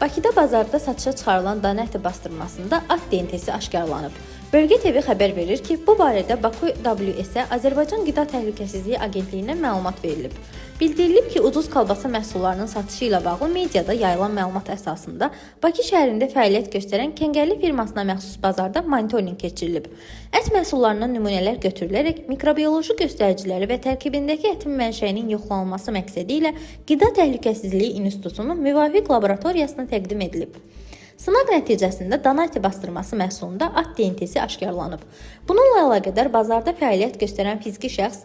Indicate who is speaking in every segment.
Speaker 1: Bakıda bazarda satışa çıxarılan dana əti bastırmasında at DNT-si aşkarlanıb. Bölgə TV xəbər verir ki, bu barədə Baku WS-ə Azərbaycan Qida Təhlükəsizliyi Agentliyindən məlumat verilib. Bildirilib ki, ucuz kolbasa məhsullarının satışı ilə bağlı mediada yayılan məlumat əsasında Bakı şəhərində fəaliyyət göstərən Kəngərli firmasına məxsus bazarda monitorinq keçirilib. Ət məhsullarından nümunələr götürülərək mikrobioloji göstəriciləri və tərkibindəki ətin mənşəyinin yoxlanılması məqsədi ilə Qida Təhlükəsizliyi İnstitutunun müvafiq laboratoriyasına təqdim edilib. Sınaq nəticəsində dana əti bastırması məhsulunda at DNT-si aşkarlanıb. Bununla əlaqədar bazarda fəaliyyət göstərən fiziki şəxs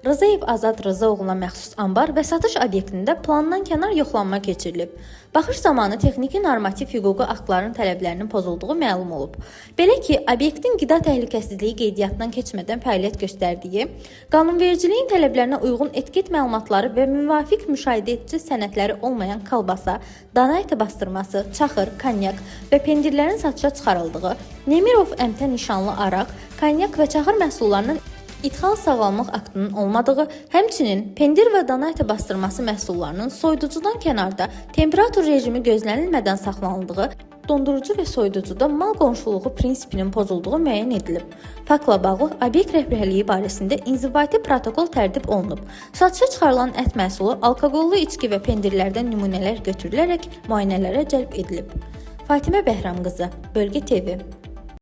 Speaker 1: Rzayev Azad Rza oğluna məxsus anbar və satış obyektində plandan kənar yoxlanma keçirilib. Baxış zamanı texniki normativ hüquqi aktların tələblərinin pozulduğu məlum olub. Belə ki, obyektin qida təhlükəsizliyi qeydiyyatından keçmədən fəaliyyət göstərdiyi, qanunvericiliyin tələblərinə uyğun etiket məlumatları və müvafiq müşahidə edici sənədləri olmayan kolbasa, dana əti bastırması, çaxır, konyak və pendirlərin satışa çıxarıldığı, Nemirov MT nişanlı araq, konyak və çaxır məhsullarının İdxal sağlamlıq aktının olmadığı, həmçinin pendir və dana əti bastırması məhsullarının soyuducudan kənarda temperatur rejimi gözlənilmədən saxlanıldığı, dondurucu və soyuducuda mal qonşuluğu prinsipinin pozulduğu müəyyən edilib. Faktla bağlı obyekt rəhbərliyi barəsində inzibati protokol tərtib olunub. Satışa çıxarılan ət məhsulu, alkoqollu içki və pendirlərdən nümunələr götürülərək müayinələrə cəlb edilib. Fatimə Bəhramqızı, Bölgə TV.